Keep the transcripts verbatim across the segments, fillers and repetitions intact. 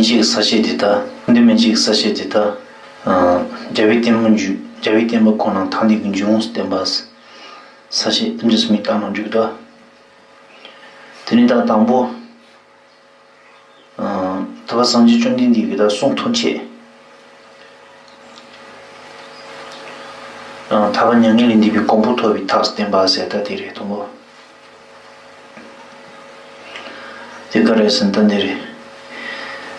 མན་ཆད་ཀྱི་ས་བཤད་དེ་ད། ཁྱོན་ཏེ་མན་ཆད་ཀྱི་ས་བཤད་དེ་ད། རྒྱལ་བའི་བསྟན་པ་འཇུག་རྒྱལ་བའི་བསྟན་པ་ཁོ་ན་ཐ་སྙད་ཀྱི་འཇུག་ངོགས་སུ་བསྟན་པ། ས་བཤད་དེ་འདྲ་ཟེར་མི་བཏང་ན་འགྲིག་ད། དེ་ནི་ད་དང་པོ། ཐུབ་པ་སངས་རྒྱས་བཅོམ་ལྡན་འདས་ཀྱི་ད་གསུང་ཐུབ་ཆེད། ཐར་པ་མྱ་ངན་ལས་འདས་པའི་གོ་འཕང་ཐོབ་པའི་ཐབས་སུ་བསྟན་པ་ཟེར་ད་དེ་རེད་དང་པོ། དེ་ག་རེ་ཟེར་ན་ད་འདི་རེད།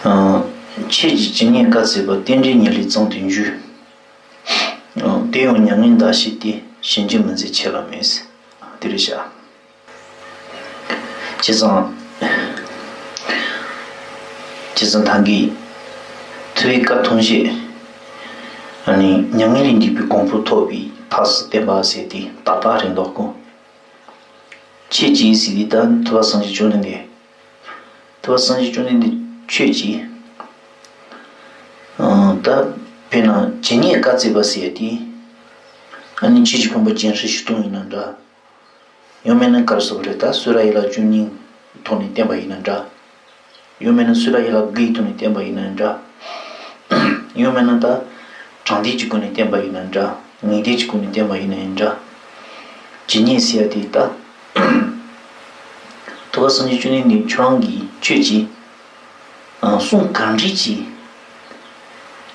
ཁྱེད་ཀྱིས་ཇི་སྙེད་བཀའ་སྩལ་པ། རྟེན་འབྲེལ་ཉེར་ལེན་ཙམ་དུ་འཇུག་དེ་ཡང་མྱ་ངན་འདའ་ཞིག་སྟེ། གཞན་གྱིས་མི་མཛད་ཁྱེད་ལ་མེད། དེ་རེད་བཞག་བྱས་ཙང་། བྱས་ཙང་ད་གིན་ཐུབ་པའི་བཀའ་ཐམས་ཅད། ཨ་ནི་མྱ་ངན་ལས་འདས་པའི་གོ་འཕང་ཐོབ་པའི་ཐབས་སུ་བསྟན་པ་ཟེར་ཏེ་ཏག་ཏག་རེད་འདུག་གོ། ཁྱེད་ཀྱིས་ཟེར་དུས་ད་ཐུབ་པ་སངས་རྒྱས་བཅོམ་ལྡན་འདས། ཐུབ་པ་སངས་རྒྱས་བཅོམ་ལྡན་འདས་ཁྱོད་ཀྱིས། ཨང་། ད་དཔེར་ན་ཇི་སྙེད་བཀའ་སྩལ་པ་ཟེར་ཡ་དེ། ཨ་ནི་ཁྱེད་ཀྱི་དཔོན་པོ་སྤྱན་རས་གཟིགས་དང་ཡིན་ན་འདྲ། ཡང་མིན་ན་ག་རེ་ཟེར་དགོས་རེད། ད་གསུང་རབ་ཡན་ལག་བཅུ་གཉིས་ཐོག་ནས་བསྟན་པ་ཡིན་ན་འདྲ། ཡང་མིན་ན་གསུང་རབ་ཡན་ལག་དགུའི་ཐོག་ནས་བསྟན་པ་ཡིན་ན་འདྲ། ཡང་མིན་ན་ད་དྲང་བདེན་གྱི་སྒོ་ནས་བསྟན་པ་ཡིན་ན་འདྲ། ངེས་བདེན་གྱི་སྒོ་ནས་བསྟན་པ་ཡིན་ན་ཡང་འདྲ། ཇི་སྙེད་ཟེར་ཡ་དེ་ད། ཐུབ་པ་སངས་རྒྱས་བཅོམ་ལྡན་འདས་ཁྱོད་རང་གིས་ཁྱོད་ཀྱིས། ཨ། གསུང་གང་འདྲ་ཅིག་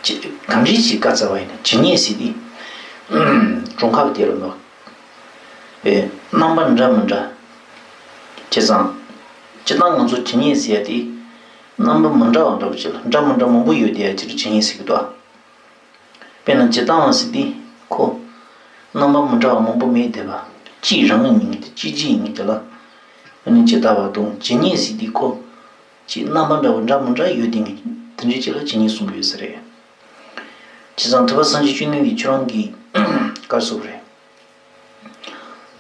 ཅི། གང་འདྲ་ཅིག་བཀའ་སྩལ་བ་ཡིན་ན་ཇི་སྙེད་ཟེར་ཏེ། གྲངས་ཀ་དེ་ལ་ནོ། ཨེ། རྣམ་པ་འདྲ་མི་འདྲ། བྱས་ཙང་། སྤྱིར་བཏང་ང་ཚོ་ཇི་སྙེད་ཟེར་ཡ་དེ། རྣམ་པ་མི་འདྲ་བ་འདྲ་པོ་ཅིག་ལ་འདྲ་མི་འདྲ་མང་པོ་ཡོད་དེ་ཡ་ཅིག་ཇི་སྙེད་ཟེར་གི་འདུག་དཔེར་ན་ཇི་ལྟ་བ་ཟེར་དུས་ཁོ། རྣམ་པ་མི་འདྲ་བ་མང་པོ་མེད་དེ་བ། གཅིག་རང་ཡིན་ངེས་དེ་གཅིག་རྗེས་ཡིན་ངེས་དེ་ལ། ཨ་ནི་ཇི་ལྟ་བ་དང་ཇི་སྙེད་ཟེར་དུས་ཁོ། གཅིག་རྣམ་པ་འདྲ་བ་འདྲ་མི་འདྲ་ཡོད་དེ་ངེས་དེ་འདྲའི་ཅིག་ལ་ཇི་སྙེད་གསུངས་པ་ཡོད་ས་རེད། བྱས་ཙང་ཐུབ་པ་སངས་རྒྱས་བཅོམ་ལྡན་འདས་ཁྱོད་རང་གིས་ག་རེ་ཟེར་དགོས་རེད།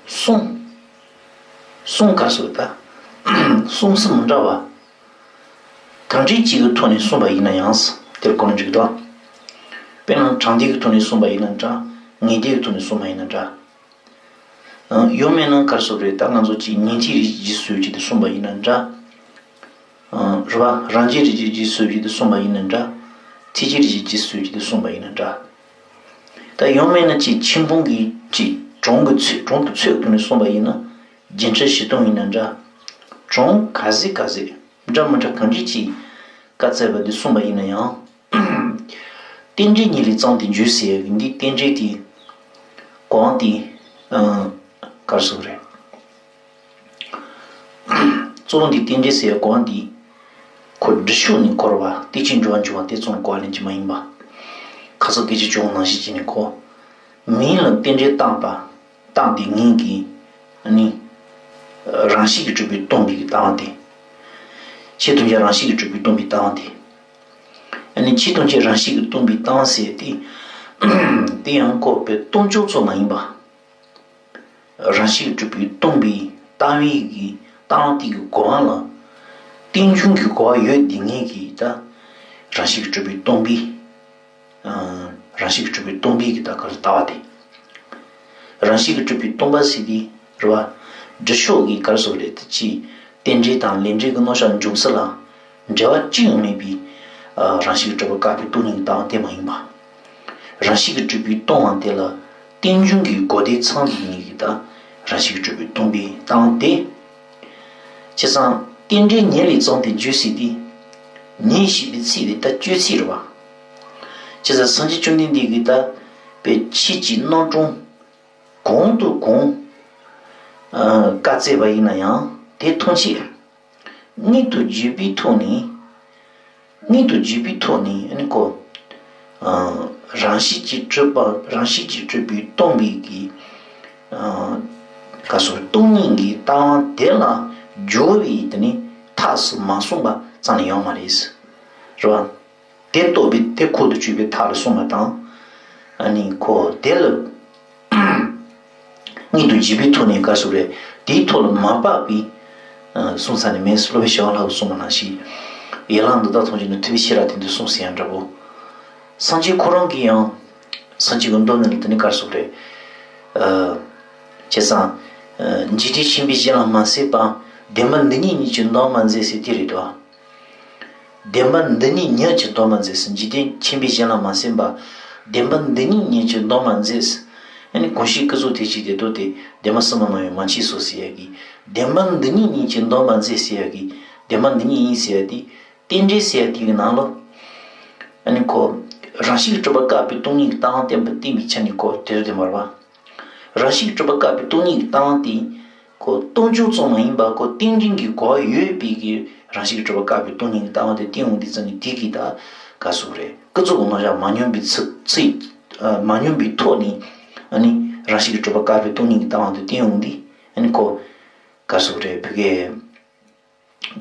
གསུང་། གསུང་ག་རེ་ཟེར་དགོས་རེད་ད། གསུང་ས་མི་འདྲ་བ། གང་འདྲ་ཅིག་གི་ཐོག་ནས་གསུངས་པ་ཡིན་ན་ཡང་། དེར་གོ་ན་འགྲིག་འདུག་དཔེར་ན་དྲང་བདེན་གྱི་ཐོག་ནས་གསུངས་པ་ཡིན་ན་འདྲ། ངེས་བདེན་གྱི་ཐོག་ནས་གསུངས་པ་ཡིན་ན་འདྲ། ཡང་མིན་ན་ག་རེ་ཟེར་དགོས་རེད་ད། ང་ཚོ་གཅིག་ཉན་ཐོས་རིགས་ཀྱི་རྗེས་སུ་བྱས་ཏེ་གསུངས་པ་ཡིན་ན་འདྲ། རེད་བ། རང་རྒྱལ་རིགས་ཀྱི་རྗེས་སུ་བྱས་ཏེ་གསུངས་པ་ཡིན་ན་འདྲ། ཐེག་ཆེན་རིགས་ཀྱི་རྗེས་སུ་བྱས་ཏེ་གསུངས་པ་ཡིན་ན་འདྲ། ད་ཡང་མིན་ན་གཅིག་ཆོས་ཕུང་གི་གཅིག་གྲངས་ཀྱི་ཚོད་གྲངས་ཀྱི་ཚོད་ཀྱི་ཐོག་ནས་གསུངས་པ་ཡིན་ན། རྒྱན་ཆ་བཞི་སྟོང་ཡིན་ན་འདྲ། གྲངས་ག་ཚོད་ག་ཚོད། འདྲ་མི་འདྲ་གང་འདྲ་ཅིག་བཀའ་སྩལ་པ་འདི་གསུངས་པ་ཡིན་ན་ཡང་། རྟེན་འབྲེལ་ཉིད་ལས་བརྩམས་ཏེ་འཇུག་ཟེར་ཡག་གི་འདི་རྟེན་འབྲེལ་དེ། གོ་བ་དེ། ཨ། ག་རེ་ཟེར་དགོས་རེད། གཙོ་བོ་འདི་རྟེན་འབྲེལ་ཟེར་ཡག་གོ་བ་འདི། ཁོ་སྒྲུབ་ཕྱོགས་ནས་གོ་བ་རྟེན་ཅིང་འབྲེལ་བར་འབྱུང་བ་དེ་ཙམ་གོ་བ་ལེན་གྱི་མ་ཡིན་པ། ཁ་སང་སྐད་ཆ་བྱུང་བ་ནང་བཞིན་བྱས་ནས་གོ། མིང་ལ་རྟེན་འབྲེལ་བརྟགས་པ། བརྟགས་ཏེ་ངེས་ཀྱི། ཨ་ནི། རང་བཞིན་གྱིས་གྲུབ་པའི་སྟོང་པའི་ལྟ་བ་དེ། ཆོས་ཐམས་ཅད་རང་བཞིན་གྱིས་གྲུབ་པའི་སྟོང་པའི་ལྟ་བ་དེ། ཨ་ནི་ཆོས་ཐམས་ཅད་རང་བཞིན་གྱིས་སྟོང་པའི་ལྟ་བ་ཟེར་ཏེ། དེ་ཡང་ཁོ་པའི་སྟོང་ཕྱོགས་ཚོ་མ་ཡིན་པ། རང་བཞིན་གྱིས་གྲུབ་པའི་སྟོང་པའི་ལྟ་བའི་གི་ལྟ་བ་དེ་གི་གོ་བ་ལ། རྟེན་འབྱུང་གི་གོ་བ་ཡོད་དེ་ངེས་ཀྱི་ད། རང་བཞིན་གྱིས་གྲུབ་པའི་སྟོང་པའི། རང་བཞིན་གྱིས་གྲུབ་པའི་སྟོང་པའི་གི་ད་ག་རེ་ལྟ་བ་དེ། རང་བཞིན་གྱིས་གྲུབ་པའི་སྟོང་པ་ཟེར་དེ་རེད་བ། སྒྲུབ་ཕྱོགས་ཀྱི་ག་རེ་ཟེར་དགོས་རེད་དེ་ཅི། རྟེན་འབྲེལ་དང་ལས་འབྲེལ་གྱི་རྣམ་གཞག་འབྱུང་ས་ལ། འབྲེལ་བ་ཅི་ཡང་མེད་པའི། རང་བཞིན་གྱིས་གྲུབ་པ་བཀག་པའི་སྟོང་ཉིད་ཀྱི་ལྟ་བ་དེ་མ་ཡིན་པ། རང་བཞིན་གྱིས་གྲུབ་པའི་སྟོང་བ་དེ་ལ། རྟེན་འབྱུང་གི་གོ་བདེ་ཚང་གི་ངེས་ཀྱི་ད། རང་བཞིན་གྱིས་གྲུབ་པའི་སྟོང་པའི་ལྟ་བ་དེ། བྱས་ཙང་རྟེན་འབྲེལ་ཉིད་ལས་བརྩམས་ཏེ་འཇུག་ཟེར་དེ། ཉིད་ཞེས་པའི་ཚིག་དེ་ད་གཅོད་ཚིག་རེད་བ། བྱས་ཙང་སངས་རྒྱས་བཅོམ་ལྡན་འདས་ཀྱིས་ད། པའི་ཆོས་ཀྱི་རྣམ་གྲངས། གང་དང་གང་། ཨ། བཀའ་སྩལ་བ་ཡིན་ན་ཡང་དེ་ཐམས་ཅད། མངོན་དུ་བརྗོད་པའི་ཐོག་ནས། མངོན་དུ་བརྗོད་པའི་ཐོག་ནས་ཨ་ནི་ཁོ། ཨ། རང་བཞིན་གྱིས་གྲུབ་པ་རང་བཞིན་གྱིས་གྲུབ་པའི་སྟོང་པའི་གི། ཨ། ག་སོ་སྟོང་ཉིད་ཀྱི་ལྟ་བ་དེ་ལ་སྦྱོར་བའི་དེ་ནི་ཐབས་སུ་མ་སོང་བ་རྩ་ནས་ཡོད་མ་རེད། རེད་བ། དེ་རྟོགས་པའི་དེ་ཁོ་ཐག་ཆོད་པའི་ཐབས་ལ་སོང་བ་དང་། ཨ་ནི་ཁོ་དེ་ལ། མངོན་དུ་བརྗོད་པའི་ཐོག་ནས་ག་སོ་རེད། དེའི་ཐོག་ལ་མ་དཔག་པའི། ཨ། གསུང་ས་ནི་མེད། སློབ་དཔོན་ཞི་བ་ལྷ་གིས་གསུངས་པ་ནང་བཞིན། ཡན་ལག་འདི་དག་ཐམས་ཅད་ནི་ཐུབ་པའི་ཤེས་རབ་སྟེང་དུ་གསུངས་ཟེར་ཡང་འདྲ་པོ། སངས་རྒྱས་ཁོ་རང་གིས་ཡང་། སངས་རྒྱས་ཀྱི་མདོ་ནང་ལ་དེ་ནི་ག་སོ་རེད། ཨ། བྱས་ཙང་། ཨ། འཇིག་རྟེན་ཆེན་པོའི་གཞན་ལ་མ་ཟད་པ། བདེན་པ་འདི་ཉིད་ཉིད་ཀྱིས་འདུལ་མ་མཛད་ཟེར་དེ་རེད་དོ། བདེན་པ་འདི་ཉིད་ཉིད་ཀྱིས་འདོམས་པར་མཛད་ཟེར། འཇིག་རྟེན་མཁྱེན་པས་གཞན་ལ་མ་གསན་པ། བདེན་པ་འདི་ཉིད་ཉིད་ཀྱིས་འདོམས་པར་མཛད་ཟེར། ཨ་ནི་གང་ཞིག་ཀུན་རྫོབ་དེ་ཅིག་དེ་ལྟ་སྟེ། བདེན་པ་གསུམ་པོ་རྣམས་ཡང་མ་མཆིས་སོ་ཟེར་ཡ་གི། བདེན་པ་འདི་ཉིད་ཉིད་ཀྱིས་འདོམས་པར་མཛད་ཟེར་ཡ་གི། བདེན་པ་འདི་ཉིད་ཡིན་ཟེར་ཡ་དེ། རྟེན་འབྲེལ་ཟེར་ཡ་དེ་གི་ནང་ལོ། ཨ་ནི་ཁོ། རང་བཞིན་གྱིས་གྲུབ་པ་བཀག་པའི་སྟོང་ཉིད་ཀྱི་ལྟ་བ་བསྟན་པ་བསྟན་པའི་ཆ་ནས་ཁོ་དེ་ལྟར་བསྟན་པ་རེད་པ། རང་བཞིན་གྱིས་གྲུབ་པ་བཀག་པའི་སྟོང་ཉིད་ཀྱི་ལྟ་བ་དེ། ཁོ་སྟོང་ཆོས་ཙམ་མ་ཡིན་པར་ཁོ་རྟེན་འབྲེལ་གྱི་གོ་བ་ཡོད་པའི་གི་རང་བཞིན་གྱིས་གྲུབ་པ་བཀག་པའི་སྟོང་ཉིད་ཀྱི་ལྟ་བ་དེ་བསྟན་ཡོང་དུས་ཙམ་ནས་དེ་གི་ད་ག་ཟེར་རེད། ཀུན་རྫོབ་ཀྱི་རྣམ་གཞག་མ་སྙོམས་པའི་ཚུལ་ཚུལ། ཨ། མ་སྙོམས་པའི་ཐོག་ནས། ཨ་ནི་རང་བཞིན་གྱིས་གྲུབ་པ་བཀག་པའི་སྟོང་ཉིད་ཀྱི་ལྟ་བ་དེ་བསྟན་ཡོང་དུས། ཨ་ནི་ཁོ་ག་ཟེར་རེད། བོད་སྐད།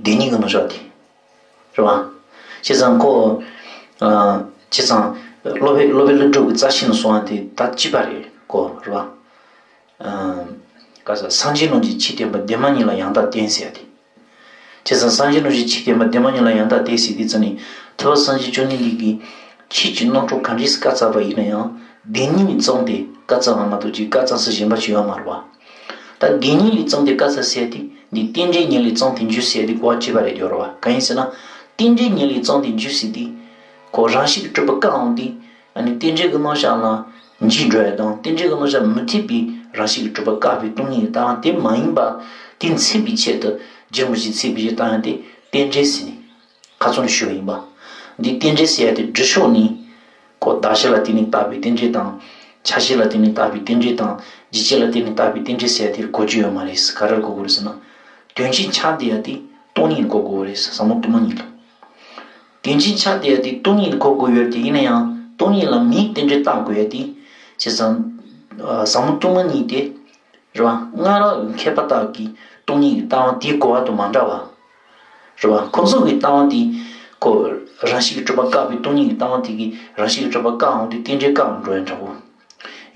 བདེན་གཉིས་ཀྱི་རྣམ་གཞག་དེ། རེད་པ། བྱས་ཙང་ཁོ། ཨ། བྱས་ཙང་། སློབ་དཔོན་སློབ་དཔོན་ཀླུ་སྒྲུབ་ཀྱི་རྩ་ཤེ་ནས་གསུངས་པ་དེ་ད་གཅིག་པ་རེད་ཀོ། རེད་པ། ཨ། ག་ས་སངས་རྒྱས་རྣམས་ཀྱི་ཆོས་བསྟན་པ། བདེན་པ་གཉིས་ལ་ཡང་དག་བརྟེན་ཟེར་ཡ་དེ། བྱས་ཙང་སངས་རྒྱས་རྣམས་ཀྱི་ཆོས་བསྟན་པ། བདེན་པ་གཉིས་ལ་ཡང་དག་བརྟེན་ཟེར་དུས་ཙམ་ནས། ཐུབ་པ་སངས་རྒྱས་བཅོམ་ལྡན་འདས་ཀྱིས་ཆོས་ཀྱི་རྣམ་གྲངས་ག་འདྲས་སེ་བཀའ་སྩལ་པ་ཡིན་ན་ཡང་། བདེན་གཉིས་ལས་བརྩམས་ཏེ་བཀའ་སྩལ་བ་མ་གཏོགས་ཅིག་བཀའ་སྩལ་ས་གཞན་པ་ཞིག་ཡོད་མ་རེད་པ། ད་བདེན་གཉིས་ལས་བརྩམས་ཏེ་བཀའ་སྩལ་ཟེར་ཡ་དེ། འདི་རྟེན་འབྲེལ་གཉིས་ལས་བརྩམས་ཏེ་འཇུག་ཟེར་ཡ་དེ་གོ་བ་གཅིག་པ་རེད་ཡོད་རེད་པ། གང་ཡིན་ཟེར་ན། རྟེན་འབྲེལ་གཉིས་ལས་བརྩམས་ཏེ་འཇུག་ཟེར་དུས། ཁོ་རང་བཞིན་གྱིས་གྲུབ་པ་བཀག་འོང་དུས། ཨ་ནི་རྟེན་འབྲེལ་གྱི་རྣམ་གཞག་ལ་འཇིག་འགྲོ་ཡ་དང་། རྟེན་འབྲེལ་གྱི་རྣམ་གཞག་མི་འཐད་པའི་རང་བཞིན་གྱིས་གྲུབ་པ་བཀག་པའི་སྟོང་ཉིད་ཀྱི་ལྟ་བ་དེ་མ་ཡིན་པ་དེ་འཚོལ་བའི་ཆེད་དུ། རྒྱུ་མི་ཞིག་འཚོལ་བའི་ཆེད་དུ་ལྟ་བ་དེ་རྟེན་འབྲེལ་ཟེར་ནས། ཁ་ཚོན་ཞུ་བ་ཡིན་པ། འདི་རྟེན་འབྲེལ་ཟེར་ཡ་དེ་འབྲི་ཕྱོགས་ནི། ཁོ་གདགས་གཞི་ལ་བརྟེན་ནས་བཏགས་པའི་རྟེན་འབྲེལ་དང་། ཆ་ཤས་ལ་བརྟེན་ནས་བཏགས་པའི་རྟེན་འབྲེལ་དང་། རྒྱུ་རྐྱེན་ལ་བརྟེན་ནས་བཏགས་པའི་རྟེན་འབྲེལ་ཟེར་ཡ་དེར་གོ་རྒྱུ་ཡོད་མ་རེད། ག་རེར་གོ་དགོས་རེད་ཟེར་ན། དོན་སྤྱིའི་ཆ་དེ་ཡ་དེ་སྟོང་ཉིད་ལ་གོ་དགོས་རེད། ཟབ་མོ་སྟོང་པ་ཉིད་ལ། དོན་སྤྱིའི་ཆ་དེ་ཡ་དེ་སྟོང་ཉིད་ལ་གོ་དགོས་ཡོད་དེ། ཡིན་ན་ཡང་སྟོང་ཉིད་ལ་མིང་རྟེན་འབྲེལ་བཏགས་དགོས་ཡ་དེ། བྱས་ཙང་། ཟབ་མོ་སྟོང་པ་ཉིད་དེ། རེད་པ། སྔ་རབས་མཁས་པ་དག་གིས་སྟོང་ཉིད་ཀྱི་ལྟ་བ་དེའི་གོ་བ་དང་མ་འདྲ་བ། རེད་པ། ཁོ་ཚོ་གི་ལྟ་བ་དེ། ཁོ་རང་བཞིན་གྱིས་གྲུབ་པ་བཀག་པའི་སྟོང་ཉིད་ཀྱི་ལྟ་བ་དེ་གིས་རང་བཞིན་གྱིས་གྲུབ་པ་བཀག་འོང་དུས་རྟེན་འབྲེལ་བཀག་འགྲོ་ཡ་འདྲ་བོ།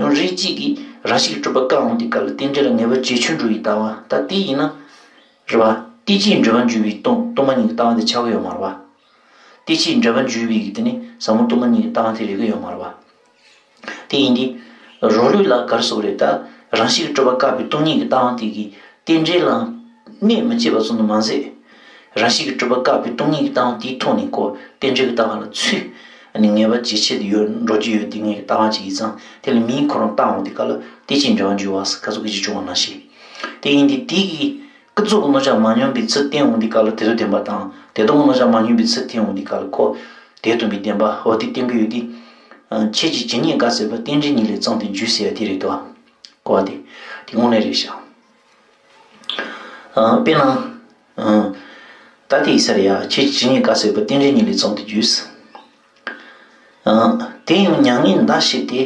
ཡང་རིགས་གཅིག་གིས་རང་བཞིན་གྱིས་གྲུབ་པ་བཀག་འོང་དུས་སྐབས་ལ་རྟེན་འབྲེལ་ལ་ངེས་པ་བྱས་ཆོས་འགྲོ་ཡི་ལྟ་བ་ད་དེ་ཡིན་ན། རེད་པ། དེ་ཕྱིར་འབྲེལ་པར་འགྱུར་བའི་སྟོང་སྟོང་པ་ཉིད་ཀྱི་ལྟ་བ་དེ་ཆགས་ཀྱི་ཡོད་མ་རེད་པ། དེ་ཕྱིར་འབྲེལ་པར་འགྱུར་བའི་གི་དེ་ནི་ཟབ་མོ་སྟོང་པ་ཉིད་ཀྱི་ལྟ་བ་དེ་རེག་གི་ཡོད་མ་རེད་པ། དེ་ཡིན་དུས། རང་ལུགས་ལ་ག་རེ་ཟེར་དགོས་རེད། ད་རང་བཞིན་གྱིས་གྲུབ་པ་བཀག་པའི་སྟོང་ཉིད་ཀྱི་ལྟ་བ་དེ་གིས་རྟེན་འབྲེལ་ལ་གནོད་མི་བྱེད་པ་ཙམ་དུ་མ་ཟད། རང་བཞིན་གྱིས་གྲུབ་པ་བཀག་པའི་སྟོང་ཉིད་ཀྱི་ལྟ་བ་དེའི་ཐོག་ནས་ཁོ་རྟེན་འབྲེལ་གྱི་ལྟ་བ་ལ་ཚུར། ཨ་ནི་ངེས་པ་བྱས་ཆོས་དེ་ཡོད་འགྲོ་རྒྱུ་ཡོད་དེ་ངེས་ཀྱི་ལྟ་བ་ཅིག་ཡིན་ཙང་། དེ་ལ་མིང་ཁོ་རང་བཏགས་འོང་དུས་སྐབས་ལ་དེ་ཕྱིར་འབྲེལ་པར་འགྱུར་བ་ཟེར་ཁ་ཚོན་གྱིས་བྱུང་བ་ནང་བཞིན། དེ་ཡིན་དུས་དེ་གིས། ཀུན་རྫོབ་ཀྱི་རྣམ་གཞག་མ་སྙོམས་པའི་ཚུལ་བསྟན་འོང་དུས་སྐབས་ལ་དེ་དང་ལྡན་པ་དང་། དེ་སྟོང་གི་རྣམ་གཞག་མ་སྙོམས་པའི་ཚུལ་བསྟན་འོང་དུས་སྐབས་ལ་ཁོ། དེ་སྟོན་པའི་བདེན་པ་འོ་དེ་བསྟན་གྱི་ཡོད་དེ། ཆོས་ཀྱི་ཇི་སྙེད་བཀག་སྲིད་པ། རྟེན་འབྲེལ་གཉིས་ལས་བརྩམས་ཏེ་འཇུག་ཟེར་ཡ་དེ་རེད་དོ། གོ་བ་དེ། དེ་དངོས་གནས་རེད་ཤག་དཔེར་ན། ད་དེ་ཡིན་ས་རེད་ཡ། ཆོས་ཀྱི་ཇི་སྙེད་བཀག་སྲིད་པ། རྟེན་འབྲེལ་གཉིས་ལས་བརྩམས་ཏེ་འཇུག་དེ་ཡང་མྱ་ངན་འདའ་ཞིག་སྟེ།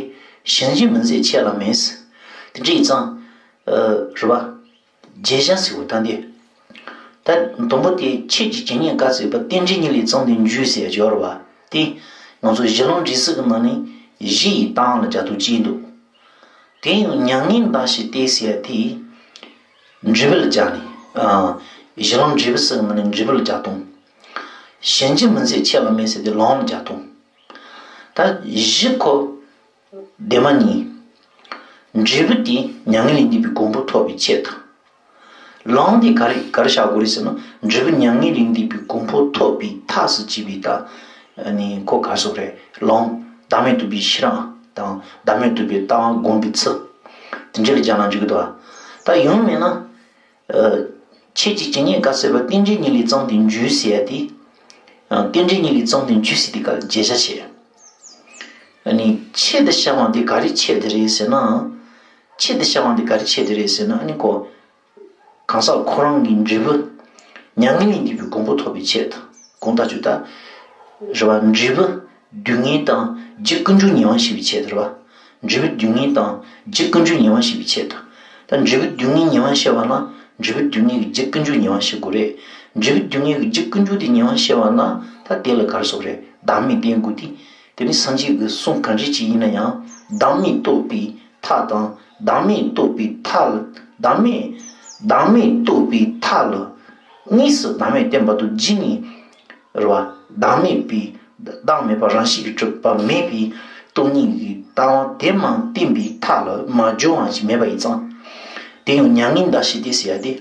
གཞན་གཞི་མི་མཛད་ཆོས་ལ་མེད། དེ་འདྲ་ཡིན་ཙང་། རེད་པ། བརྗོད་བྱ་ཟེར་བ་ད་འདི། ད་དང་པོ་དེ་ཆོས་ཀྱི་ཇི་སྙེད་བཀག་སྲིད་པ། རྟེན་འབྲེལ་གཉིས་ལས་བརྩམས་ཏེ་འཇུག་ཟེར་ཡ་ཅིག་ཡོད་རེད་པ། དེ་ང་ཚོ་གཞི་ལམ་འབྲས་གསུམ་གྱི་ནང་ནས་གཞི་ཡི་ལྟ་བ་ལ་སྦྱར་སྟངས་གཅིག་འདུག་དེ་ཡང་མྱ་ངན་འདའ་ཞིག་སྟེ་ཟེར་ཡ་དེ། འབྲས་བུ་ལ་སྦྱར་ནས། ཨ། གཞི་ལམ་འབྲས་བུ་གསུམ་གྱི་ནང་ནས་འབྲས་བུ་ལ་སྦྱར་སྟངས། གཞན་གཞི་མི་མཛད་ཆོས་ལ་མེད་ཟེར་དེ་ལམ་ལ་སྦྱར་སྟངས། ད་གཞི་ཁོ། བདེན་པ་གཉིས། འབྲས་བུ་དེ་མྱ་ངན་ལས་འདས་པའི་གོ་འཕང་ཐོབ་པའི་ཆེད་དུ། ལམ་དེ་ག་རེ་ག་རེ་བཞག་དགོས་རེད་ཟེར་ན། འབྲས་བུ་མྱ་ངན་ལས་འདས་པའི་གོ་འཕང་ཐོབ་པའི་ཐབས་སུ་བྱེད་པའི་ད། ནི་ཁོ་ག་རེ་ཟེར་དགོས་རེད། ལམ། བདག་མེད་རྟོགས་པའི་ཤེས་རབ་དང་། བདག་མེད་རྟོགས་པའི་ལྟ་བ་སྒོམ་པའི་ཚུལ། དེ་འདྲ་ལ་སྦྱར་ན་འགྲིག་གི་འདུག་ད་ཡང་མིན་ན། ཨ། ཆོས་ཀྱི་ཇི་སྙེད་བཀག་སྲིད་པ། རྟེན་འབྲེལ་གཉིས་ལས་བརྩམས་ཏེ་འཇུག་ཟེར་ཡ་དེ། ཨ། རྟེན་འབྲེལ་གཉིས་ལས་བརྩམས་ཏེ་འཇུག་ཟེར་དེ་ག་ལ་བརྗོད་བྱ་བྱས། ཨ་ནི་ཆོས་དེ་བཤད་པ་དེ་ག་རེ་ཆོས་དེ་རེད་ཟེར་ན། ཆོས་དེ་བཤད་པ་དེ་ག་རེ་ཆོས་དེ་རེད་ཟེར་ན། ཨ་ནི་ཁོ། གང་ཟག་ཁོ་རང་གི་འབྲས་བུ། མྱ་ངན་ལས་འདས་པའི་གོ་འཕང་ཐོབ་པའི་ཆེད་དུ། གང་ལྟར་ཆོས་ད། རེད་པ། འབྲས་བུ། སྡུག་བསྔལ་དང་རྒྱུ་ཀུན་འབྱུང་ཉེ་བར་ཞི་བའི་ཆེད་དུ་རེད་པ། འབྲས་བུ་སྡུག་བསྔལ་དང་རྒྱུ་ཀུན་འབྱུང་ཉེ་བར་ཞི་བའི་ཆེད་དུ། ད་འབྲས་བུ་སྡུག་བསྔལ་ཉེ་བར་ཞི་བ་ན། འབྲས་བུ་སྡུག་བསྔལ་གྱི་རྒྱུ་ཀུན་འབྱུང་ཉེ་བར་ཞི་དགོས་རེད། འབྲས་བུ་སྡུག་བསྔལ་གྱི་རྒྱུ་ཀུན་འབྱུང་དེ་ཉེ་བར་ཞི་བ་ན། ད་དེ་ལ་ག་རེ་ཟེར་དགོས་རེད། བདག་མེད་བསྟེན་དགོས་ཏེ། དེ་ནི་སངས་རྒྱས་ཀྱི་གསུང་གང་འདྲ་ཅིག་ཡིན་ན་ཡང་། བདག་མེད་རྟོགས་པའི་མཐའ་དང་། བདག་མེད་རྟོགས་པའི་མཐའ་ལ། བདག་མེད། བདག་མེད་རྟོགས་པའི་མཐའ་ལ། དངོས་སུ་བདག་མེད་བསྟེན་པ་དང་། རྗེས་ནས། རེད་པ། བདག་མེད་པའི། བདག་མེད་པ་རང་བཞིན་གྱིས་གྲུབ་པ་མེད་པའི་སྟོང་ཉིད་ཀྱི་ལྟ་བ་དེ་མ་བསྟན་པའི་མཐའ་ལ་མ་སྦྱོར་བ་ཞིག་མེད་པ་ཡིན་ཙང་། དེ་ཡང་མྱ་ངན་འདའ་ཞིག་སྟེ་ཟེར་ཡ་དེ།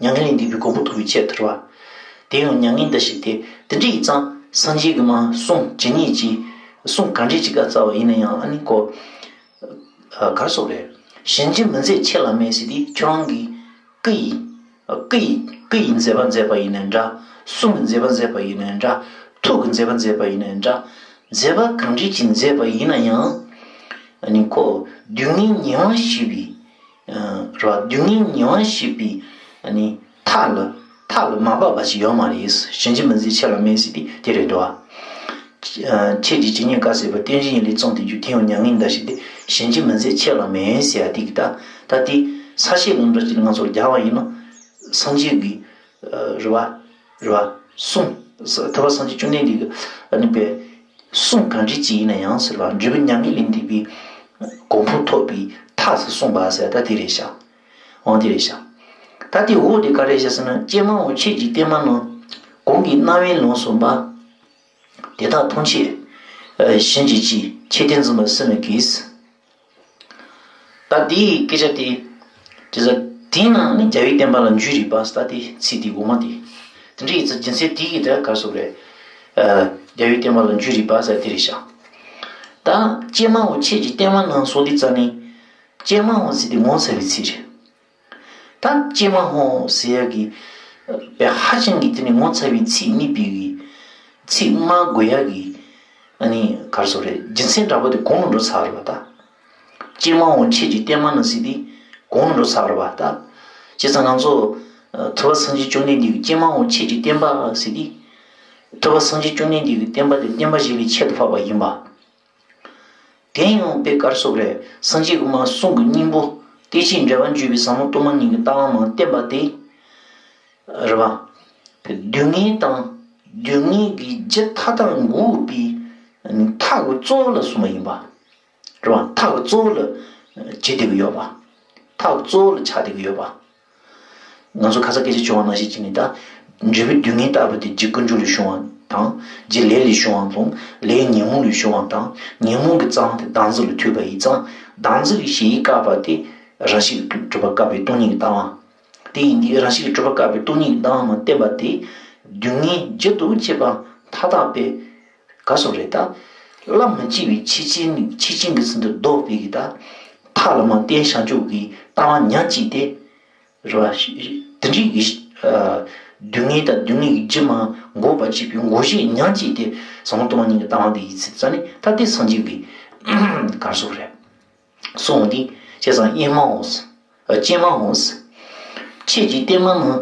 མྱ་ངན་ལས་འདས་པའི་གོ་འཕང་ཐོབ་པའི་ཆེད་དུ་རེད་པ། དེ་ཡང་མྱ་ངན་འདའ་ཞིག་སྟེ། དེ་འདྲ་ཡིན་ཙང་སངས་རྒྱས་ཀྱིས་མ་གསུང་ཇི་སྙེད་ཅིག་གསུང་ག་འདྲ་ཅིག་བཀའ་སྩལ་བ་ཡིན་ན་ཡང་ཨ་ནི་ཁོ། ཨ། ག་རེ་ཟེར་དགོས་རེད། གཞན་གྱིས་མི་མཛད་ཁྱེད་ལ་མེད་ཟེར་དུས་ཁྱོད་རང་གིས་སྐུ་ཡིས། སྐུ་ཡིས། སྐུ་ཡིས་མཛད་པ་མཛད་པ་ཡིན་ནའི་འདྲ། གསུང་གིས་མཛད་པ་མཛད་པ་ཡིན་ནའི་འདྲ། ཐུགས་ཀྱིས་མཛད་པ་མཛད་པ་ཡིན་ནའི་འདྲ། མཛད་པ་གང་འདྲ་ཅིག་མཛད་པ་ཡིན་ན་ཡང་། ཨ་ནི་ཁོ་སྡུག་བསྔལ་ཉེ་བར་ཞི་བའི། ཨ། རེད་བ། སྡུག་བསྔལ་ཉེ་བར་ཞི་བའི། ཨ་ནི་མཐའ་ལ། མཐའ་ལ་མ་བབས་པ་ཞིག་ཡོད་མ་རེད། གཞན་གྱིས་མི་མཛད་ཁྱེད་ལ་མེད་ཟེར་དུས་དེ་རེད་འདུག་བ། ཨ། ཁྱེད་ཀྱིས་ཇི་སྙེད་བཀའ་སྩལ་པ། བསྟན་བཅོས་ཡིན་ལས་བརྩམས་ཏེ་བརྗོད། དེ་ཡང་མྱ་ངན་འདའ་ཞིག་སྟེ། གཞན་གྱིས་མི་མཛད་ཁྱེད་ལ་མེད་ཟེར་ཡ་དེ་གི་ད། ད་དེ་ས་བཅད་ལམ་འདྲ་ཅིག་ང་ཚོར་སྦྱར་བ་ཡིན་ན། སངས་རྒྱས་ཀྱི། ཨ། རེད་བ། རེད་བ། གསུང་། ཐུབ་པ་སངས་རྒྱས་བཅོམ་ལྡན་འདས་ཀྱི་ཨ་ནི་པའི་གསུང་གང་འདྲ་ཅིག་ཡིན་ན་ཡང་ཟེར་བ། འབྲས་བུ་མྱ་ངན་ལས་འདས་པའི་གོ་འཕང་ཐོབ་པའི་མཐའ་སུ་གསུངས་པ་ཟེར། ད་དེ་རེད་ཤག་འོ་དེ་རེད་ཤག་ད་དེ་འོ་དེ་ག་རེ་ཤག་ཟེར་ན། ཀྱེ་མ་འོ་ཁྱེད་ཀྱི་བསྟན་པ་རྣམས། གོང་གི་རྣ་བས་ལོངས་སུ་སྨྲ། དེ་དག་ཐམས་ཅད་གཞན་གྱིས་ཅི། ཁྱེད་བསྟན་འཛིན་པ་སུ་མི་གིས། ད་དེའི་སྐད་ཆ་དེ། དེ་ཚོ་དེའི་ནང་ནས་རྒྱལ་བའི་བསྟན་པ་ལ་འཇུག་རིགས་པ་ཟེར། ད་དེ་ཚིག་དེ་འོག་མ་དེ། དེ་འདྲ་ཡིན་ཙང་རྒྱུ་མཚན་དེ་གིས་ད་ག་རེ་ཟེར་དགོས་རེད། ཨ། རྒྱལ་བའི་བསྟན་པ་ལ་འཇུག་རིགས་པ་ཟེར་དེ་རེད་ཤག་ད་ཀྱེ་མ་འོ་ཁྱེད་ཀྱི་བསྟན་པ་རྣམས་ཟེར་དུས་ཙ་ནས། ཀྱེ་མ་འོ་ཟེར་དེ་ངོ་མཚར་བའི་ཚིག་རེད། ད་ཀྱེ་མ་འོ་ཟེར་ཡ་གི་དཔེ་ཧ་ཅང་གི་དེ་ནི་ངོ་མཚར་བའི་ཚིག་རྙེད་པའི་གི་ཚིག་སྨྲ་དགོས་ཡ་གི། ཨ་ནི་ག་རེ་ཟེར་དགོས་རེད། རྒྱུ་མཚན་འདྲ་པོ་དེ་གོང་ལ་འགྲོ་ཚར་བ་རེད་པ་ད། ཀྱེ་མ་འོ་ཁྱེད་ཀྱི་བསྟན་པ་རྣམས་ཟེར་དུས་གོང་ལ་འགྲོ་ཚར་བ་རེད་པ་ད། བྱས་ཙང་ང་ཚོ་ཐུབ་པ་སངས་རྒྱས་བཅོམ་ལྡན་འདས་ཀྱི་ཀྱེ་མ་འོ་ཁྱེད་ཀྱི་བསྟན་པ་ཟེར་དུས། ཐུབ་པ་སངས་རྒྱས་བཅོམ་ལྡན་འདས་ཀྱི་བསྟན་པ་དེ་བསྟན་པ་བཞི་པའི་ཆེད་དུ་འཕགས་པ་ཡིན་པ། དེ་ཡང་དཔེ་ག་རེ་ཟེར་དགོས་རེད། སངས་རྒྱས་ཀྱི་མ་གསུང་གི་སྙིང་པོ། བསྟན་བཅོས་འགྲེལ་པར་འཇུག་པའི་ཟབ་མོ་སྟོང་པ་ཉིད་ཀྱི་ལྟ་བ་མར་བསྟན་པ་དེ། རེད་པ། སྡུག་བསྔལ་དང་། སྡུག་བསྔལ་གྱི་རྒྱུ་མཐའ་དག་འགོག་པའི་མཐའ་གི་གཙོ་བོ་ལ་གསུངས་པ་ཡིན་པ། རེད་པ། མཐའ་གི་གཙོ་བོ་ལ་བྱེད་བསྡད་ཀྱི་ཡོད་པ། མཐའ་གི་གཙོ་བོ་ལ་ཆགས་བསྡད་ཀྱི་ཡོད་པ། ང་ཚོ་ཁ་སང་སྐད་ཆ་བྱུང་བ་ནང་བཞིན་བྱས་ནས་ད། འབྲས་བུ་སྡུག་བསྔལ་ལྟ་བུ་དེ་རྒྱུ་ཀུན་འབྱུང་ལས་བྱུང་བ་དང་། རྒྱུ་ལས་ལས་བྱུང་བ་དང་། ལས་ཉོན་མོངས་ལས་བྱུང་བ་དང་། ཉོན་མོངས་ཀྱི་རྩ་བ་དེ་བདག་འཛིན་ལ་ཐུག་པ་ཡིན་ཙང་། བདག་འཛིན་གྱི་གཞི་ཡིས་བཀག་པ་དེ་རང་བཞིན་གྱིས་གྲུབ་པ་བཀག་པའི་སྟོང་ཉིད་ཀྱི་ལྟ་བ། དེ་ཡིན་དུས་རང་བཞིན་གྱིས་གྲུབ་པ་བཀག་པའི་སྟོང་ཉིད་ཀྱི་ལྟ་བ་མར་བསྟན་པ་དེ། སྡུག་བསྔལ་རྒྱུ་དང་བཅས་པ་མཐའ་དག་པའི། ག་རེ་ཟེར་དགོས་རེད་ད། བླ་མ་མི་གཅིག་པའི་ཆོས་ཅན། ཆོས་ཅན་གྱི་ཚུལ་དུ་བཟློག་པའི་གི་ད། མཐའ་ལ་མར་བསྟན་བྱང་ཆུབ་ཀྱི་ལྟ་བ་ཉག་གཅིག་དེ། རེད་པ། དེ་འདྲའི་གི། ཨ། སྡུག་བསྔལ་དང་སྡུག་བསྔལ་གྱི་རྒྱུ་མར་འགོག་པར་བྱེད་པའི་ངོ་བཤད་ཉག་གཅིག་དེ་ཟབ་མོ་སྟོང་པ་ཉིད་ཀྱི་ལྟ་བ་འདི་ཡིན་ཟེར་ཙ་ནས། ད་དེ་སངས་རྒྱས་ཀྱི་ག་རེ་ཟེར་དགོས་རེད། གསུངས་འདི། བྱས་ཙང་ཀྱེ་མ་འོ། ཨ། ཀྱེ་མ་འོ། ཁྱེད་ཀྱི་བསྟན་པ་ནི།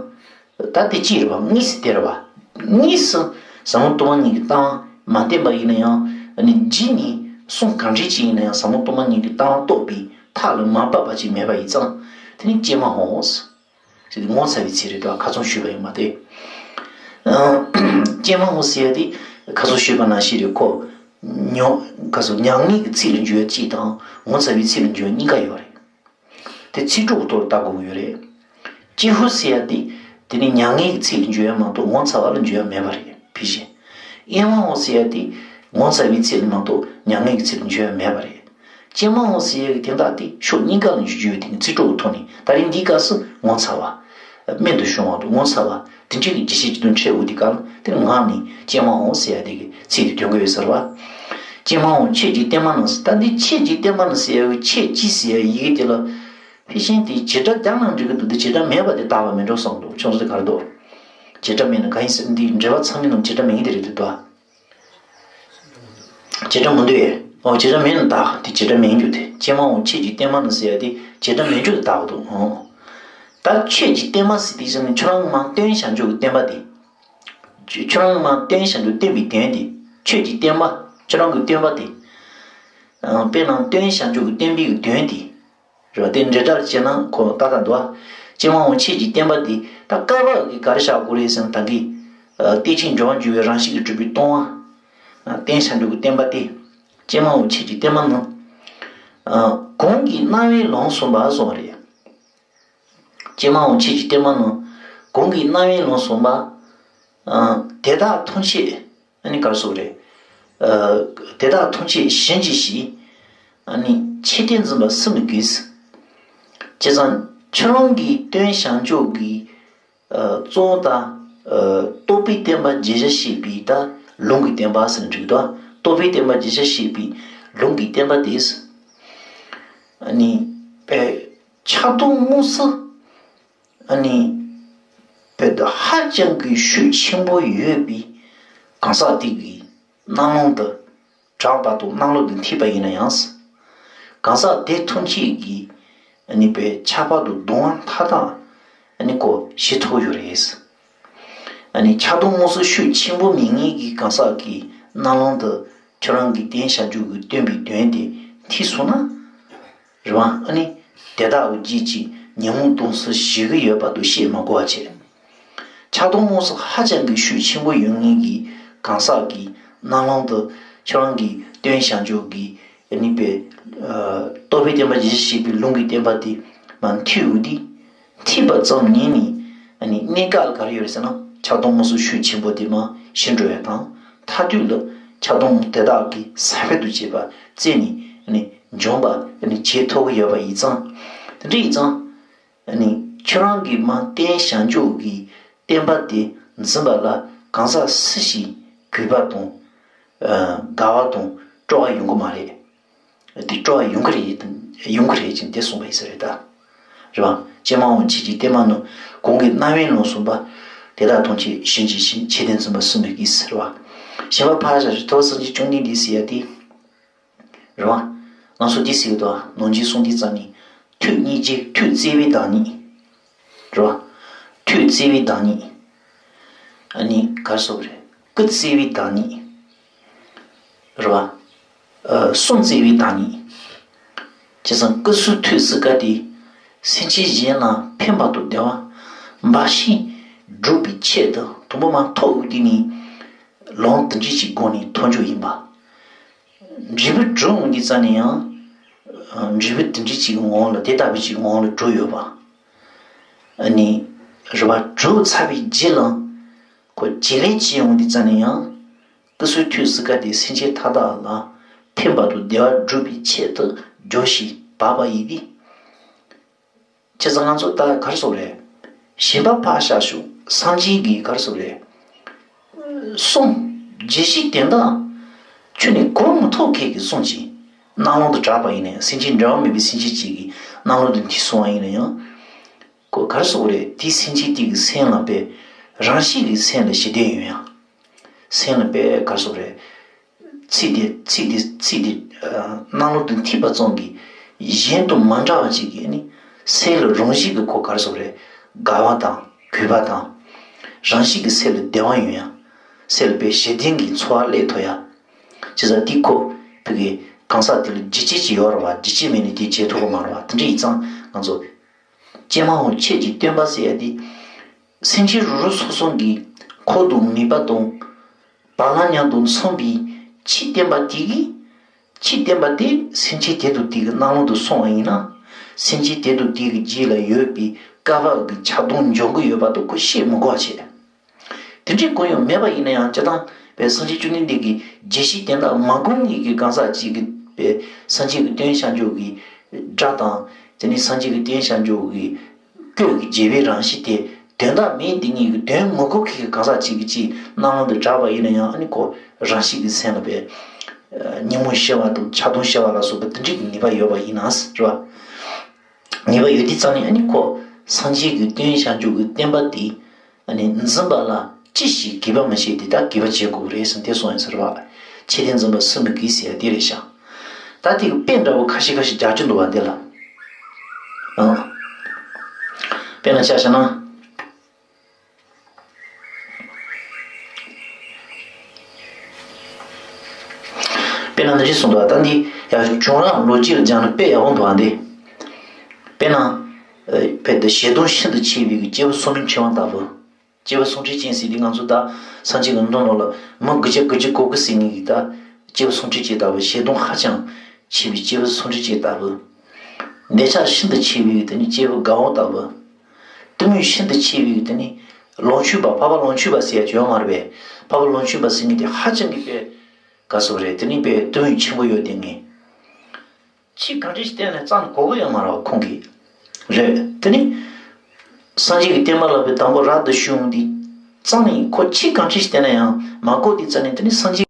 ད་དེ་གཅིག་རེད་པ། གཉིས་སུ་དེ་རེད་པ། གཉིས་སུ་ཟབ་མོ་སྟོང་པ་ཉིད་ཀྱི་ལྟ་བ་མ་བསྟན་པ་ཡིན་ན་ཡང་། ཨ་ནི་རྗེས་ནས་གསུང་གང་འདྲ་ཅིག་ཡིན་ན་ཡང་ཟབ་མོ་སྟོང་པ་ཉིད་ཀྱི་ལྟ་བ་རྟོགས་པའི་མཐའ་ལ་མ་བབས་པ་ཅིག་མེད་པ་ཡིན་ཙང་། དེ་ནི་ཀྱེ་མ་འོ། ཟེར་ཏེ་ངོ་མཚར་བའི་ཚིག་རེད་དོ། ཁ་སང་ཞུས་པ་ཡིན་པ་དེ། ཨ། ཀྱེ་མ་འོ་ཟེར་ཡ་དེ་ཁ་སང་ཞུས་པ་ནང་བཞིན་རེད། ཁོ་ཉོན། ག་རེ་ཟེར། མྱ་ངན་གྱི་ཚིག་ལ་འཇུག་ཡ་གཅིག་དང་ངོ་མཚར་བའི་ཚིག་ལ་འཇུག་ཡ་གཉིས་ཀ་ཡོད་རེད། དེ་ཚིག་གྲོགས་ཀྱི་ཐོག་ལ་ལྟ་དགོས་ཀྱི་ཡོད་རེད། ཀྱེ་ཧུད་ཟེར་ཡ་དེ། དེ་ནི་མྱ་ངན་གྱི་ཚིག་ལ་འཇུག་ཡ་མ་གཏོགས་ངོ་མཚར་བ་ལ་འཇུག་ཡ་མེད་པ་རེད། ཕལ་ཆེར། ཀྱེ་མ་འོ་ཟེར་ཡ་དེ། ངོ་མཚར་བའི་ཚིག་ལ་མ་གཏོགས་མྱ་ངན་གྱི་ཚིག་ལ་འཇུག་ཡ་མེད་པ་རེད། ཀྱེ་མ་འོ་ཟེར་ཡ་གི་དོན་དག་དེ་ཕྱོགས་གཉིས་ཀ་ལ་འཇུག་རྒྱུ་ཡོད་དེ། ཚིག་གྲོགས་ཀྱི་ཐོག་ནས། ད་རིང་འདིའི་སྐབས་སུ་ངོ་མཚར་བ། རྨད་དུ་བྱུང་བ་དང་ངོ་མཚར་བ། དེ་འདྲའི་གི་རྒྱས་བཤད་ཅིག་དང་འཕྲད་འོ་དེ་ག་ལ། དེ་ནི་ངག་ནས་ཀྱེ་མ་འོ་ཟེར་ཡ་དེ་གི་ཚིག་དེ་འདོན་གྱི་ཡོད་ཟེར་བ། ཀྱེ་མ་འོ་ཁྱེད་ཀྱི་བསྟན་པ་རྣམས་ཟེར། ད་འདི་ཁྱེད་ཀྱི་བསྟན་པ་རྣམས་ཟེར་ཡ་གི་ཁྱེད་ཀྱི་ཟེར་ཡ་ཡི་གེ་དེ་ལ། ཕལ་ཆེར་དེ་བྱེད་སྒྲ་རྒྱག་ན་འགྲིག་གི་འདུག་དེ་བྱེད་སྒྲ་མེད་པ་དེ་དག་པ་མིན་འགྲོ་བསམ་འདུག་ཁྱོད་ཚོ་དེ་ག་རེ་འདུག་བྱེད་སྒྲ་མེད་ན་གང་ཡིན་ཟེར། འདི་འགྲེལ་པ་ཚང་མའི་ནང་བྱེད་སྒྲ་མེད་མཁན་དེ་རེད་འདུག་དོ། བྱེད་སྒྲ་མི་འདུག་ཨེ། ཨོ། བྱེད་སྒྲ་མེད་ན་དག་དེ་བྱེད་སྒྲ་མེད་རྒྱུ་དེ། ཀྱེ་མ་འོ་ཁྱེད་ཀྱི་བསྟན་པ་རྣམས་ཟེར་ཡ་དེ་བྱེད་སྒྲ་མེད་རྒྱུ་དེ་དག་པ་འདུག་ཨོ། ད་ཁྱེད་ཀྱི་བསྟན་པ་ཟེར་དུས་ཙམ་ནས་ཁྱོད་རང་གི་མར་སྟོན་བྱང་ཆུབ་ཀྱི་བསྟན་པ་དེ། ཁྱོད་རང་གི་མར་སྟོན་བྱང་ཆུབ་བསྟན་པའི་དོན་དེ། ཁྱོད་ཀྱི་བསྟན་པ། ཁྱོད་རང་གི་བསྟན་པ་དེ། ཨ། དཔེར་ན་སྟོན་བྱང་ཆུབ་ཀྱི་བསྟན་པའི་དོན་དེ། རེད་བ། དེ་འགྲེལ་བཤད་བྱས་ན་ཁོ་ཏག་ཏག་འདུག་བ། ཀྱེ་མ་འོ་ཁྱེད་ཀྱི་བསྟན་པ་འདི། ད་བཀའ་བབས་ཀྱི་ག་རེ་བཞག་དགོས་རེད་ཟེར་ན། ད་གིན། ཨ། བསྟན་བཅོས་འགྲེལ་པར་འཇུག་པའི་རང་བཞིན་གྱིས་གྲུབ་པའི་སྟོང་པ། ཨ། སྟོན་བྱང་ཆུབ་ཀྱི་བསྟན་པ་སྟེ། ཀྱེ་མ་འོ་ཁྱེད་ཀྱི་བསྟན་པ་ནི། ཨ། གོང་གི་རྣ་བས་ལོངས་སུ་སྨྲ་གསུངས་པ་རེད། ཀྱེ་མ་འོ་ཁྱེད་ཀྱི་བསྟན་པ་ནི། གོང་གི་རྣ་བས་ལོངས་སུ་སྨྲ། ཨ། དེ་དག་ཐམས་ཅད། ཨ་ནི་ག་རེ་ཟེར་དགོས་རེད། ཨ། དེ་དག་ཐམས་ཅད་གཞན་གྱིས་ཤེས། ཨ་ནི་ཁྱེད་བསྟན་འཛིན་པ་སུ་མི་གིས། བྱས་ཙང་ཁྱོད་རང་གིས་སྟོན་བྱང་ཆུབ་ཀྱི། ཨ། གཙོ་བོ་དང་ རྟོགས་པའི་བསྟན་པ་རྒྱས་བཤད་བྱེད་པའི་ད་ལུང་གི་བསྟན་པ་ཟེར་ན་འགྲིག་འདུག་རྟོགས་པའི་བསྟན་པ་རྒྱས་བཤད་བྱེད་པའི་ལུང་གི་བསྟན་པ་དེས། ཨ་ནི། པའི་ཆགས་སྡང་དམུ་གསུམ། ཨ་ནི། པའི་ད་ཧ་ཅང་གི་ཤུགས་ཆེན་པོ་ཡོད་པའི་གང་ཟག་དེ་གི་རྣ་ལམ་དུ་གྲགས་པ་དང་རྣ་ལམ་དུ་ཐོས་པ་ཡིན་ན་ཡང་། གང་ཟག་དེ་ཐམས་ཅད་ཀྱིས་ཨ་ནི་པའི་ཁྱད་པར་དུ་གདུང་བ་མཐའ་དག་ཨ་ནི་ཁོ་ཞི་ཐུབ་ཡོད་རེད། ཨ་ནི་ཆགས་སྡང་དམུ་གསུམ་ཤུགས་ཆེན་པོ་མེད་མཁན་གྱི་གང་ཟག་གི་རྣ་ལམ་དུ་ཁྱོད་རང་གི་རྟེན་བྱ་རྒྱུ་གི་སྟོན་པའི་དོན་དེ་ཐོས་སོང་ན། རེད་བ། ཨ་ནི་དེ་དག་གི་རྗེས་ཀྱི་ཉོན་མོངས་སྡང་སེམས་ཞི་གི་ཡོད་པ་དུ་བཤད་མི་དགོས་པ་བྱས། ཆགས་སྡང་དམུ་གསུམ་ཧ་ཅང་གི་ཤུགས་ཆེན་པོ་ཡོད་མཁན་གྱི་གང་ཟག་གི་རྣ་ལམ་དུ་ཁྱོད་རང་གི་སྟོན་བྱ་རྒྱུ་གི་ཨ་ནི་པའི། རྟོགས་པའི་བསྟན་པ་རྒྱས་བཤད་བྱེད་པའི་ལུང་གི་བསྟན་པ་དེ་མར་ཐོས་འོང་དུས། ཐོས་པ་ཙམ་ཉིད་ནས་ཨ་ནི་གནད་འགག་ལ་ག་རེ་ཡོད་རེད་ཟེར་ན། ཆགས་སྡང་དམུ་གསུམ་ཤུགས་ཆེན་པོ་དེ་མར་ཞི་འགྲོ་ཡ་དང་། མཐར་ཐུག་ལ་ཆགས་སྡང་དེ་དག་གི་ས་བོན་དུ་བྱས་པ་རྩད་ནས་ཨ་ནི་འཇོམས་པ་ཨ་ནི་བྱེད་ཐུབ་ཀྱི་ཡོད་པ་ཡིན་ཙང་། དེ་འདྲ་ཡིན་ཙང་། ཨ་ནི་ཁྱོད་རང་གི་མར་བསྟན་བྱ་རྒྱུ་གི་བསྟན་པ་དེ་འཛིན་པ་ལ་གང་ཟག་སུ་ཞིག་གུས་པ་དང་། དགའ་བ་དང་སྤྲོ་བ་ཡོང་གི་མ་རེད། དེ་སྤྲོ་བ་ཡོང་གི་རེད། ཡོང་གི་རེད་ཅེས་དེ་གསུངས་པ་ཡིན་ས་རེད་ད། རེད་བ། ཅི་མ་འོངས་ཁྱེད་ཀྱི་བསྟན་པ་ནི་གོང་གི་རྣམ་དབྱེ་ལ་སོགས་པ་དེ་དག་ཐམས་ཅད་གཞན་གྱིས་ཤེས། ཆོས་དེ་འཛིན་པ་སུ་མི་གིས་ཟེར་བ། གཞན་པ་ཕར་བཞག་ཞུ་ཐོག་སངས་རྒྱས་བཅོམ་ལྡན་འདས་ཟེར་ཡ་དེ། རེད་བ། ང་ཚོ་འདི་ཟེར་གི་འདུག་ནང་ཆོས་གསུང་དུས་ཙམ་ནས་ཐུགས་སྙིང་རྗེ། ཐུགས་བརྩེ་བའི་བདག་ཉིད། རེད་བ། ཐུགས་བརྩེ་བའི་བདག་ཉིད། ཨ་ནི་ག་རེ་ཟེར་དགོས་རེད། སྐུ་བརྩེ་བའི་བདག་ཉིད། རེད་བ། ཨ། གསུང་བརྩེ་བའི་བདག་ཉིད། བྱས་ཙང་སྐུ་གསུང་ཐུགས་སུ་བཀའ་སྟེ། སེམས་ཅན་གཞན་ལ་ཕན་པ་དང་བདེ་བ་འབའ་ཞིག་སྒྲུབ་པའི་ཆེད་དུ་དང་པོ་མ་ཐོབ་འོང་དུས་ནས་ལམ་དེ་འདྲ་ཞིག་སྒོ་ནས་ཐོབ་རྒྱུ་ཡིན་པ། འབྲས་བུ་སྒྲུབ་འོང་དུས་ཙམ་ནས་ཡང་། འབྲས་བུ་དེ་འདྲ་ཞིག་གི་ངང་ལ་དེ་ལྟ་བུ་ཞིག་གི་ངང་ལ་གྲུབ་ཡོད་པ། ཨ་ནི། རེད་བ། གྲུབ་ཚར་བའི་རྗེས་ལ། ཁོ་བྱེད་ལས་བྱེད་འོང་དུས་ཙམ་ནས་ཡང་། སྐུ་གསུང་ཐུགས་སུ་བཀའ་སྟེ་སེམས་ཅན་མཐའ་དག་ལ་ཕན་པ་དང་བདེ་བ་སྒྲུབ་པའི་ཆེད་དུ་སྦྱོར་ཞིང་བབས་པ་ཡིན་ཏེ། བྱས་ཙང་ང་ཚོ་ད་ག་རེ་ཟེར་དགོས་རེད། གཞན་པ་ཕར་བཞག་ཞུ། སངས་རྒྱས་ཀྱིས་ག་རེ་ཟེར་དགོས་རེད། གསུང་། རྒྱས་བཤད་དོན་དག་ཁྱོན་ནས་གོ་མི་ཐུབ་མཁན་གྱི་གསུང་ཅིག་རྣ་ལམ་དུ་གྲགས་པ་ཡིན་ན་ཡང་། སེམས་ཅན་འབྲེལ་བ་མེད་པའི་སེམས་ཅན་ཅིག་གི་རྣ་ལམ་དུ་འདི་སོང་བ་ཡིན་ན་ཡང་། ཁོ་ག་རེ་ཟེར་དགོས་རེད། དེའི་སེམས་ཅན་དེ་གི་སེམས་ལ་དཔེ། རང་བཞིན་གྱི་སེམས་ལ་ཞི་བདེ་ཡོང་ཡ། སེམས་ལ་དཔེ་ག་རེ་ཟེར་དགོས་རེད། ཚིག་དེ་ཚིག་དེ་ཚིག་དེ་རྣ་ལམ་དུ་ཐོས་པ་ཙམ་གྱིས་གཞན་དང་མ་འདྲ་བ་ཅིག་གིས་ནི་སེམས་ལ་རང་བཞིན་གྱིས་ཁོ་ག་རེ་ཟེར་དགོས་རེད། དགའ་བ་དང་གུས་པ་དང་། རང་བཞིན་གྱིས་སེམས་ལ་བདེ་བ་ཡོང་ཡ། སེམས་ལ་དཔེ་ཞི་བདེ་གི་འཚོ་བ་སླེབས་ཐུབ་ཡ། བྱས་ཙང་དེ་ཁོ་བོད་ཀྱི་གང་ཟག་དེ་ལ་རྒྱུ་རྐྱེན་ཅིག་ཡོད་རེད་བ། རྒྱུ་རྐྱེན་མེད་ན་དེ་བྱེད་ཐུབ་ཀྱི་མ་རེད་བ། དེ་འདྲ་ཡིན་ཙང་ང་ཚོ། ཀྱེ་མ་འོ་ཁྱེད་ཀྱི་སྟོན་པ་ཟེར་ཡ་དེ། སེམས་ཅན་རོ་རོ་སོ་སོ་གི་འཁོར་དང་ནུས་པ་དང་། བག་ལ་ཉལ་དང་མཚུངས་པའི་ཕྱིའི་བསྟན་པ་དེ་གིས། ཕྱིའི་བསྟན་པ་དེ་སེམས་ཅན་དེ་དང་དེ་གི་རྣ་ལམ་དུ་སོང་བ་ཡིན་ན། སེམས་ཅན་དེ་དང་དེ་གི་རྗེས་ལ་ཡོད་པའི་བསྐལ་པ་གི་ཆགས་སྡང་འཇོམས་ཀྱི་ཡོད་པ་དེ་ཁོ་ཤེས་མི་དགོས་པ་བྱས། དེ་འདྲའི་ཀུན་ཡོད་མེད་པ་ཡིན་ན་ཡང་། སྤྱིར་བཏང་བའི་སངས་རྒྱས་བཅོམ་ལྡན་འདས་ཀྱི་རྒྱས་བཤད་དོན་དག་མ་གོ་མཁན་གྱི་གང་ཟག་ཅིག་གིས་བའི་སངས་རྒྱས་ཀྱི་སྟོན་བྱ་རྒྱུ་གི་སྒྲ་དང་། དེ་ནས་སངས་རྒྱས་ཀྱི་སྟོན་བྱ་རྒྱུ་གི་སྐད་ཀྱི་རྒྱས་པའི་རང་བཞིན་དེ་དོན་དག་མེད་དེ་ཉིད་ཀྱི་དོན་མི་གོ་མཁན་གྱི་གང་ཟག་ཅིག་གིས་ཅིག་རྣ་ལམ་དུ་གྲགས་པ་ཡིན་ན་ཡང་། ཨ་ནི་ཁོ་རང་བཞིན་གྱི་སེམས་ལ་བའི་ཉོན་མོངས་ཞི་བ་དང་ཆགས་སྡང་ཞི་བ་ལ་སོགས་པ་དེ་འདྲའི་གི་ནུས་པ་ཡོད་པ་ཡིན་ན་རེད་བ། ངེས་པ་ཡོད་དུས་ཙམ་ནས། ཨ་ནི་ཁོ་སངས་རྒྱས་ཀྱི་སྟོན་བྱ་རྒྱུ་གི་བསྟན་པ་དེ་ཨ་ནི་འཛིན་པ་ལ་ཅི་ཞིག་གུས་པ་མི་བྱེད་དེ་དག་གུས་པ་བྱེད་དགོས་རེད་ཟེར་དེ་གསུངས་ཡོད་ཟེར་བ། ཆོས་དེ་འཛིན་པ་སུ་མི་གིས་ཟེར་ཡ་དེ་རེད་ཤག་ད་དེ་གི་དཔེ་འདྲ་པོ་ཁ་ཤས་ཁ་ཤས་རྒྱག་རྒྱུ་འདུག་བ་འདི་ལ། ཨང་། དཔེར་ན་ཆ་བཞག་ན། དཔེར་ན་འདི་འདྲ་གསུངས་འདུག་ད་འདི་ཡང་བྱུང་རབས་ལོ་རྒྱུས་ལ་སྦྱངས་ན་དཔེ་ཡག་པོ་འདུག་ཨ་འདི། དཔེར་ན། ཨ། དཔེ་འདི་ཞེ་སྡང་ཤིན་ཏུ་ཆེ་བའི་གི་སྐྱེས་བུ་སུམ་ཅུ་མཆེད་དབང་ལྟ་བུ། སྐྱེས་བུ་སུམ་ཅུ་མཆེད་དབང་ཟེར་དུས་ང་ཚོ་ད་སངས་རྒྱས་ཀྱི་མདོ་ནང་ལ་མི་དགུ་བརྒྱ་དགུ་བཅུ་གོ་དགུ་ཟེར་མཁན་གྱི་ད་སྐྱེས་བུ་སུམ་ཅུ་མཆེད་ལྟ་བུ། ཞེ་སྡང་ཧ་ཅང་ཆེ་བའི་སྐྱེས་བུ་སུམ་ཅུ་མཆེད་ལྟ་བུ། འདོད་ཆགས་ཤིན་ཏུ་ཆེ་བའི་གི་དེ་ནི་སྐྱེས་བུ་དགའ་བོ་ལྟ་བུ། གཏི་མུག་ཤིན་ཏུ་ཆེ་བའི་གི་དེ་ནི་ལོངས་སྤྱོད་པ། འཕགས་པ་ལོངས་སྤྱོད་པ་ཟེར་ཡ་ཅིག་ཡོད་མ་རེད་པས། འཕགས་པ་ལོངས་སྤྱོད་པ་ཟེར་མཁན་དེ་ཧ་ཅང་གི་དཔེ་ག་ཟེར་དགོས་རེད། དེ་ནི་དཔེ་གཏི་མུག་ཆེན་པོ་ཡོད་དེ་ངས། ཆེས་ག་འདྲ་ཞིག་བསྟན་ནས་རྩ་ནས་གོ་གི་ཡོད་མ་རེད་བ་ཁོང་གིས། རེད། དེ་ནི་སངས་རྒྱས་ཀྱི་བསྟན་པ་ལ་དཔེ་དང་པོ་རབ་ཏུ་བྱུང་སྟེ། གཙང་ནས་ཁོ་ཆོས་གང་ཅི་ཞིག་བསྟན་ན་ཡང་མ་གོ་དུས་ཙམ་ནས་དེ་ནི་སངས་རྒྱས་